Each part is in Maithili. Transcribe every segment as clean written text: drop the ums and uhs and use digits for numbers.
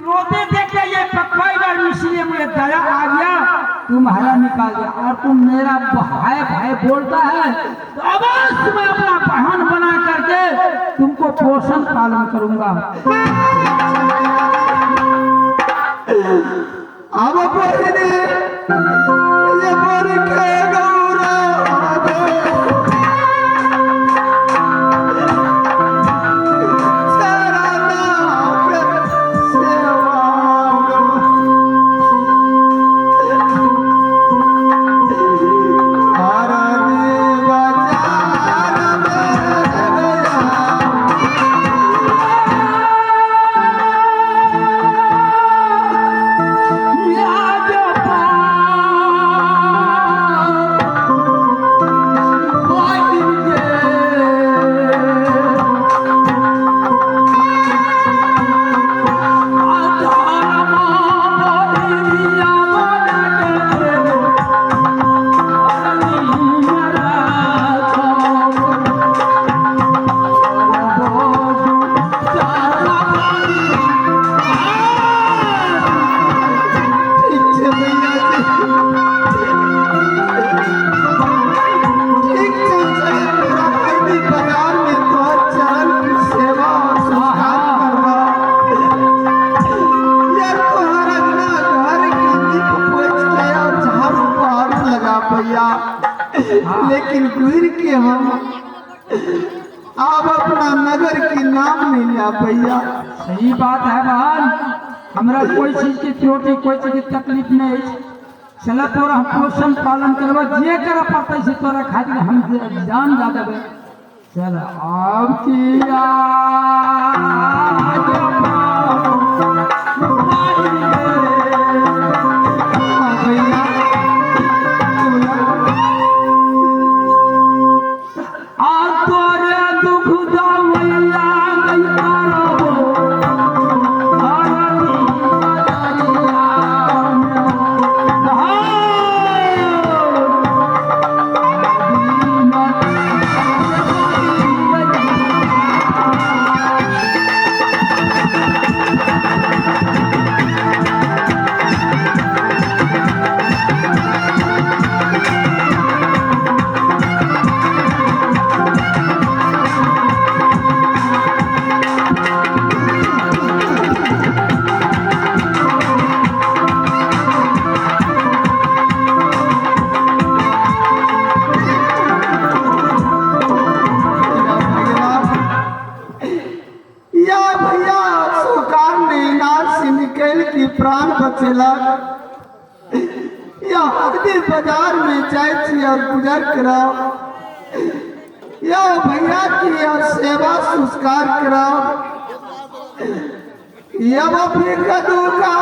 रोते देख के ये पकवाई बार इसलिए मुझे दया आ गया, तुम्हारा निकाल दिया। और तुम मेरा भाई भाई बोलता है तो अवश्य मैं अपना बहन बना करके तुमको पोषण पालन करूंगा। अब बहिनी ये बर के गौरा चरणा पे सेवा हरदी बाजार में गया। ठीक छै भैया जी, ठीक छै। चले तोरा हरदी बाजार में तोहर चरण की सेवा और संस्कार करबा। यार तोहर अंगना घर के नीप पोछ के और झाड़ू बहारू लगा भैया, लेकिन घुर के हम अब अपना नगर के नाम नहीं लिया भैया। सही बात है बहन, हमरा कोई चीज की त्रुटि कोई चीज की तकलीफ नहीं है। चला तोरा हम पोषण पालन करबा, जे करे पड़ते से तोरा खातिर हम जान जा देबे। चल अब किया हाँ भैया बोला। आ तोरे दुख दवैया गई करबो या भैया सोकार ने इनार से निकल के प्राण बचेलक। या हरदी बाजार में जाए छी और गुजर कराओ। या भैया की और सेवा संस्कार कराओ। या बकरी कदू का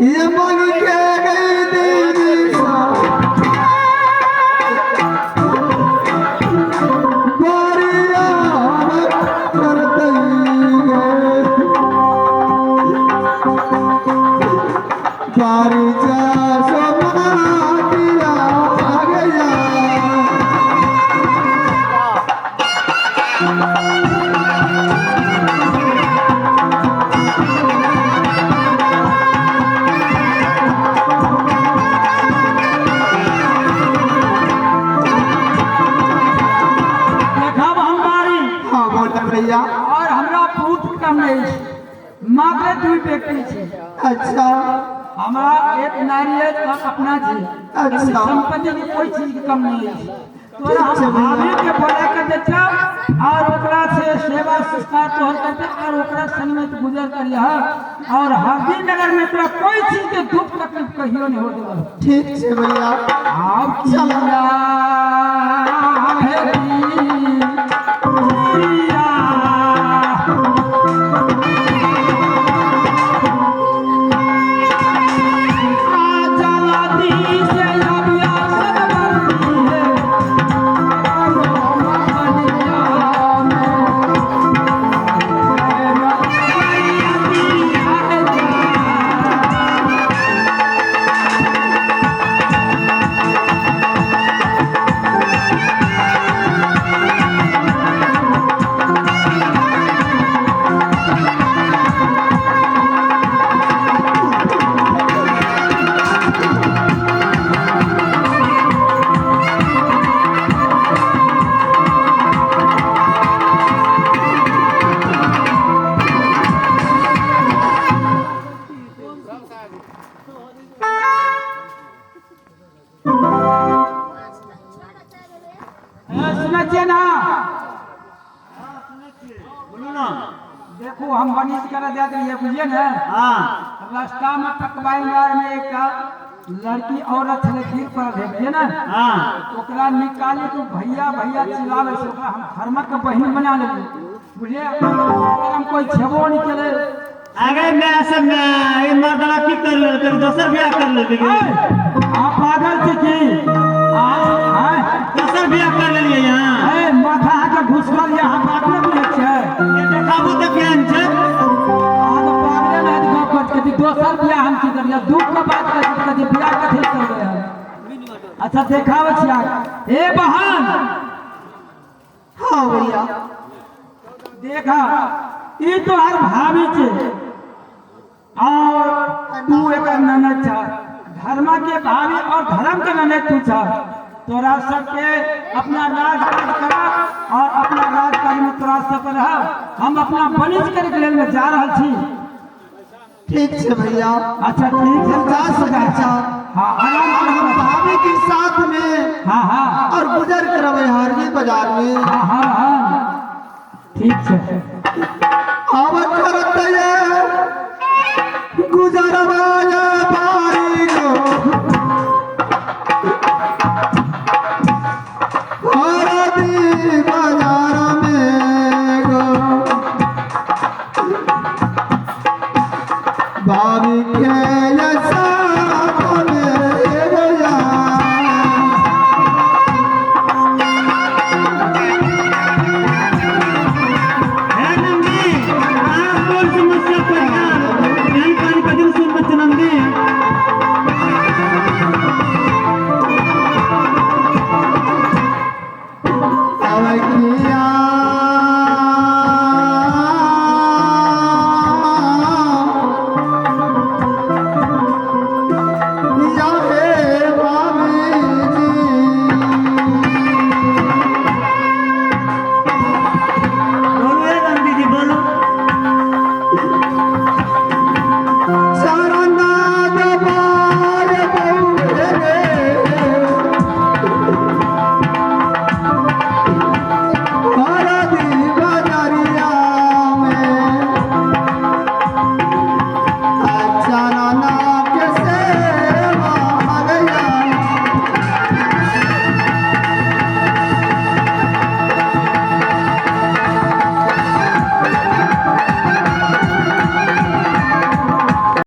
ये मन के गई दीदी सा। बारिया करतई बारिजा सोमाटिया आ गया। देखब हम बारी। हाँ बोल भैया। और हमरा पुत्र कम नहीं छै, मात्र दू व्यक्ति छै। अच्छा। हमरा एक नारी है और अपना छी। अच्छा। संपत्ति के कोई चीज के कम नहीं है। तोरा ठीक छै हम भैया। भाभी के बोला के दे छौ और ओकरा से सेवा संस्कार तोहर करते और ओकरा संग में तू गुजर करिह और हरदी नगर में तोरा कोई चीज के दुख तकलीफ कहियो नहीं हो देबो। ठीक छै भैया। आप किया है किया। आ जलदी से अब आसन बनती है रोमा बनिया में बुझलियै ने? हाँ। रास्ता में पकवाई में एकटा लड़की औरत छलै, गिर पड़ल रहै, बुझलियै ने? हाँ। ओकरा निकाली तो भैया भैया चिल्लाबै छै। ओकरा हम धर्मक के बहिन बना लेलियै, बुझलियै? हम कोई छेबो नहि केलै। अरे मैं सब मैं ई मर्दवा की कर लेलकै? दोसर बियाह कर लेलकै? अहाँ पागल छी की? आँय? दोसर बियाह कर लेलियै यहाँ? ए, माथा अहाँके घुसकल यऽ, अहाँ बात नहि बुझै छियै। देखाबू तऽ केहन छै। अहाँ तऽ पागले नहि गप करैत छी। दोसर बियाह हम की करियै? दुःख के बात कहै छी, कहै छी बियाह कथी करबै हम? अच्छा, देखाबै छी अहाँके। ए बहन। हाँ भैया। देखा, ई तोहर भाभी छै और तू एकर ननद छ। धर्मा के भाभी और धर्म के ननद तू छ। तोरा सबके अपना राज काज करा और अपना राज काज में तोरा सबके रह। हम अपना वाणिज्य करे के लेल में जा रहल छी। ठीक छै भैया। अच्छा, ठीक छै। हम जा सकै छा? हाँ, आराम और हम से। भाभी के साथ में हाँ हाँ और गुजर करबै हरदी बाजार में। हाँ हाँ हाँ ठीक छै। अब करत ये गुजरवा ये भाई को हरदी बाजार में गो भाभी के ये।